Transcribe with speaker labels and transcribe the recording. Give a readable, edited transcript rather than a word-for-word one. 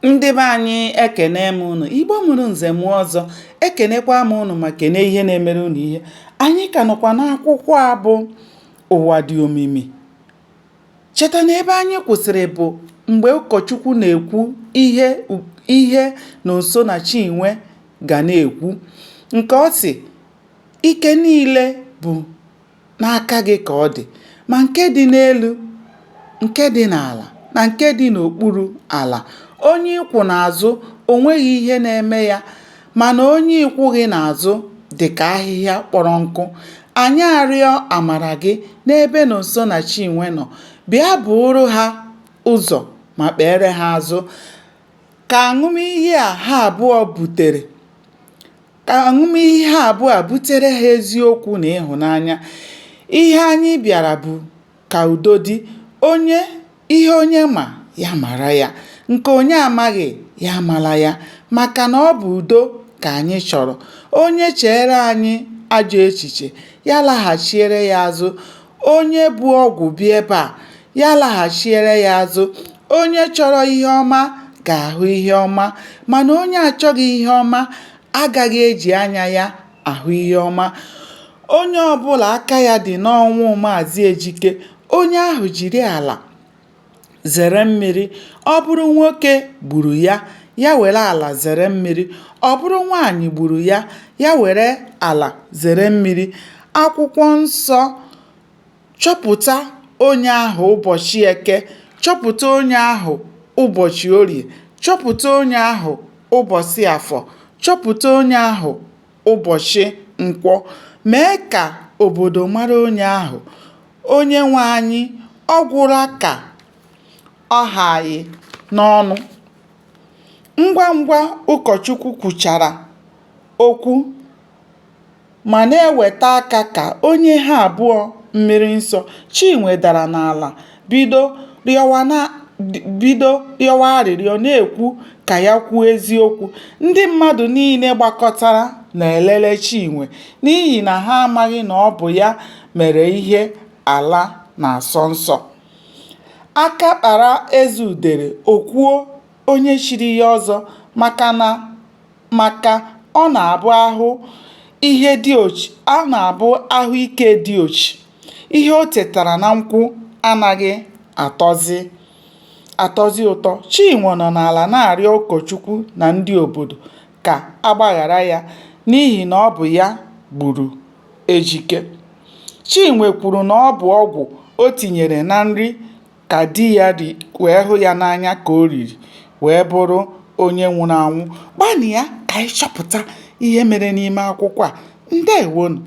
Speaker 1: Ndị be anyị, ekene m unu. Igbo mụrụ nze mụọ ọzọ, ekenekwa m unu ma kene ihe na-emere unu ihe. Anyị ka nọkwa n'akwụkwọ a bụ Ụwa Dị Omimi. Cheta na ebe anyị kwụsịrị bụ mgbe ụkọchukwu na-ekwu ihe ihe Nonso na Chinwe ga na-ekwu, nke ọ sị, ike niile bụ n'aka gị ka ọ dị, ma nke dị n'elu, nke dị n'ala, na nke dị n'okpuru ala. Onye ị kwụ n'azụ, o nweghị ihe na-eme ya, mana onye ị kwụghị n'azụ dị ka ahịhịa kpọrọ nkụ. Anyị arịọ amara gị n'ebe Nonso na Chinwe nọ. Bịa buuru ha ụzọ ma kpeere ha azụ. Ka aṅụmiyi a ha abụọ butere Ka aṅụmiyi ha abụọ a butere ha eziokwu na ịhụnanya. Ihe anyị bịara bụ ka udo dị. Onye ihe onye ma, ya mara ya. Nke onye amaghị, ya amala ya. Maka na ọ bụ udo ka anyị chọrọ. Onye cheere anyị ajọ echiche, ya laghachiere ya azụ. Onye bu ọgwụ bịa ebe a, ya laghachiere ya azụ. Onye chọrọ ihe ọma ga-ahụ ihe ọma, mana onye achọghị ihe ọma agaghị eji anya ya ahụ ihe ọma. Onye ọbụla aka ya dị n'ọnwụ Maazị Ejike, onye ahụ jiri ala zere mmiri. Ọ bụrụ nwoke gburu ya, ya were ala zere mmiri. Ọ bụrụ nwaanyị gburu ya, ya were ala zere mmiri. Akwụkwọ Nsọ chọpụta onye ahụ ụbọchị Eke, chọpụta onye ahụ ụbọchị Orie, chọpụta onye ahụ ụbọchị Afọ, chọpụta onye ahụ ụbọchị Nkwọ. Mee ka obodo mara onye ahụ. Onyenwe anyị, ọ gwụla ka ọ ha anyị n'ọnụ. Ngwa ngwa ụkọchukwu kwuchara okwu ma na-eweta aka ka o nye ha abụọ mmiri nsọ, Chinwe dara n'ala bido rịọwa arịrịọ na-ekwu ka ya kwuo eziokwu. Ndị mmadụ niile gbakọtara na-elele Chinwe n'ihi na ha amaghị na ọ bụ ya mere ihe ala na-asọ nsọ. Aka kpara eze udele, o kwuo onye chiri ya ọzọ maka na maka ọ na-abụ a hụ ihe diochi ọ na-abụ a hụ ike diochi, ihe o tetara na nkwụ anaghị atọzị atọzị ụtọ. Chinwe nọ n'ala na-arịọ ụkọchukwu na ndị obodo ka a gbaghara ya n'ihi na ọ bụ ya gburu Ejike. Chinwe kwuru na ọ bụ ọgwụ o tinyere na nri ka di ya wee hụ ya n'anya ka o riri wee bụrụ onye nwụrụ anwụ. Gbanịa ka ị chọpụta ihe mere n'ime akwụkwọ a. Ndewonụ!